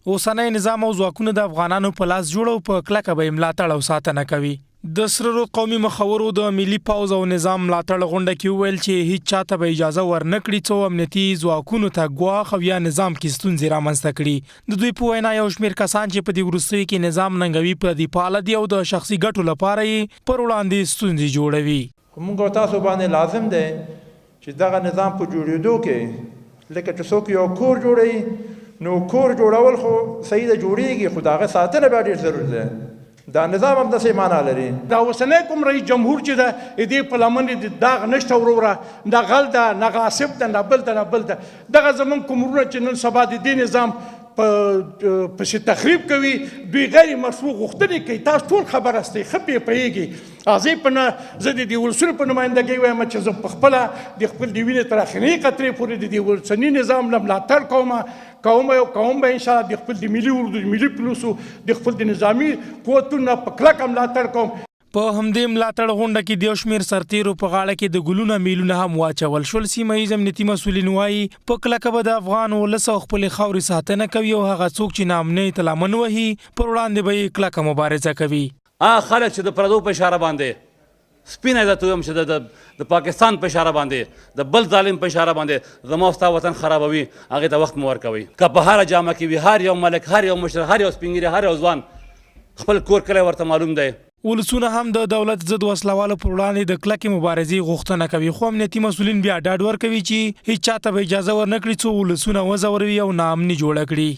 اوسنی نظام او ځواکونه د افغانانو په لاس جوړ او په کلکه به یې ملاتړ او ساتنه کوي. د سره رود قومي مخورو د ملي پوځ او نظام ملاتړ غونډه کې وویل چې هیچا ته به اجازه ورنه کړي څو امنیتي ځواکونو ته ګواښ او یا نظام کې ستونزې رامنځته کړي. د دوی په وینا یو شمېر کسان چې په دې وروستیو کې نظام ننګوي پردي پاله دي او د شخصي ګټو لپاره یې پر وړاندې ستونزې جوړوي. خو موږ او تاسو باندې لازم دی چې دغه نظام په جوړېدو کې لکه چې څوک یو کور جوړوي نو کور جوړول خو صحیح ده جوړیږي خو د هغه ساتنه بیا ډېر ضروري ده دا نظام هم داسې معنا لري. دا اوسنی کوم رئیس جمهور چې ده دې په لمن د داغ نشته وروره، نه غل ده نه غاصب ده نه بل ده نه بل ده. دغه زمونږ کوم وروڼه چې نن سبا د دې نظام په پسې تخریب کوي دوی غیر مشروع غوښتنې کوي. تاسو ټول خبر هستئ، ښه پرې پوهېږئ. زه په نه زه د دې ولسونو په نمایندګۍ وایم چې زه په خپله د خپل د وینې تر اخرنۍ قطرې پورې د دې ولسني نظام نه ملاتړ کوم کوم او کوم به انشاءالله د خپل د ملي اردو د ملي پولیسو د خپل د نظامي قوتونو نه په کلکه ملاتړ کوم. په همدې ملاتړ غونډه کې د یو شمېر سرتېرو په غاړه کې د ګلونه میلونه هم واچول شول. سیمه ییز امنیتي مسؤلین وايي، په کلکه به د افغان ولس او خپلې خاورې ساتنه کوي او هغه څوک چې ناامنۍ ته لمن وهي، پر وړاندې به یې کلکه مبارزه کوي. هغه خلک چې د پردو په اشاره باندې سپینه عزت ویم چې د پاکستان په اشاره باندې د بل ظالم په اشاره باندې زما ستا وطن خرابوي، هغې ته وخت مه ورکوئ. که په هره جامه کې وي، هر یو ملک، هر یو مشر، هر یو سپینږیری، هر یو ځوان خپل کور کلی ورته معلوم دی. ولسونه هم د دولت ضد وسله والو پر وړاندې د کلکې مبارزې غوښتنه کوي، خو امنیتي مسؤلین بیا ډاډ ورکوي چې هیچا ته به اجازه ورنه کړي څو ولسونه وځوروي او ناامني جوړه کړي.